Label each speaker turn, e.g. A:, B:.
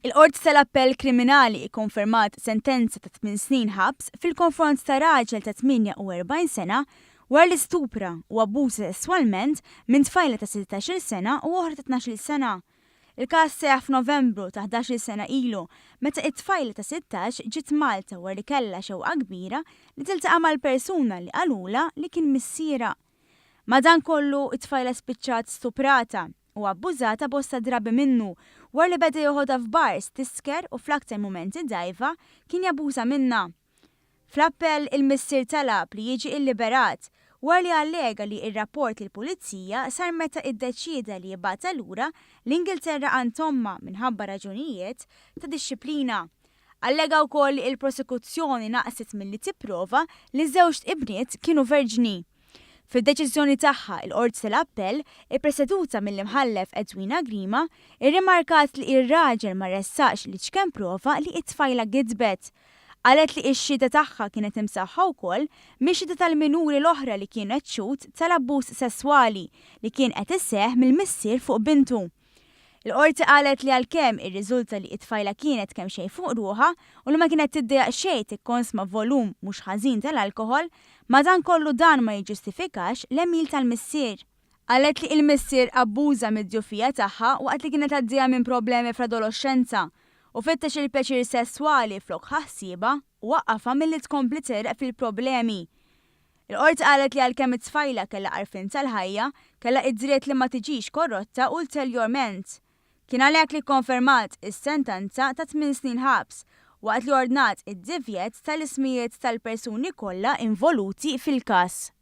A: Il-Qorti tal-Appell Kriminali kkonfermat sentenza ta' tminn snin ħabs fil-konfront ta' raġel ta' 48 sena wara li stupra u abbuża sesswalment minn tfajla ta' 16-il sena u oħra ta' 12-il sena. Il-każ seħħ f'Novembru ta' 11-il sena ilu meta t-tfajla ta' 16 ġiet Malta wara li kellha xewqa kbira li tiltaqa' mal-persuna li qalulha li kien missierha. Madankollu, it-tfajla spiċċat stuprata u abbużata bosta drabi minnu wara li beda joħodha f'bars tisker u fl-aktar mumenti dgħajfa kien jabbuża minnha. Fl-appell, il-missier talab li jiġi illiberat wara li allega li r-rapport lill-pulizija sar meta iddeċieda li jibgħatha lura l-Ingilterra għand ommha minħabba raġunijiet ta' dixxiplina. Allega wkoll li l-prosekuzzjoni naqset milli tipprova li ż-żewġt ibniet kienu verġni. Fid-deċiżjoni tagħha, il-Qorti tal-Appell, ippreseduta mill-Imħallef Edwina Grima, irrimarkat li r-raġel ma ressaqx l-iċken prova li t-tfajla gidbet. Qalet li x-xhieda tagħha kienet imsaħħa wkoll mix-xhieda tal-minuri l-oħra li kienet xhud tal-abbuż sesswali li kien qed iseħħ mill-missier fuq bintu. Il-Qorti qalet li għalkemm irriżulta li t-tfajla kienet kemxejn fuq ruħha u li ma kienet tiddejjaq xejn tikkonsma volum mhux ħażin tal-alkoħol, madankollu dan ma jiġġustifikax l-għemil tal-missier. Qalet li il-missier abbuża mid-djufija tagħha waqt li kienet għaddejja minn problemi fl-adoloxxenza u fittex il-pjaċir sesswali flok ħa ħsiebha u waqqafha milli tkompli tegħreq fil-problemi. Il-Qorti qalet li għalkemm it-tfajla kellha għarfien tal-ħajja, kellha id-dritt li ma tiġix korrotta ulterjorment. Kien għalhekk li kkonfermat is-sentenza ta' tminn snin ħabs, waqt li ordnat id-divjett tal-ismijiet tal-persuni kollha involuti fil-każ.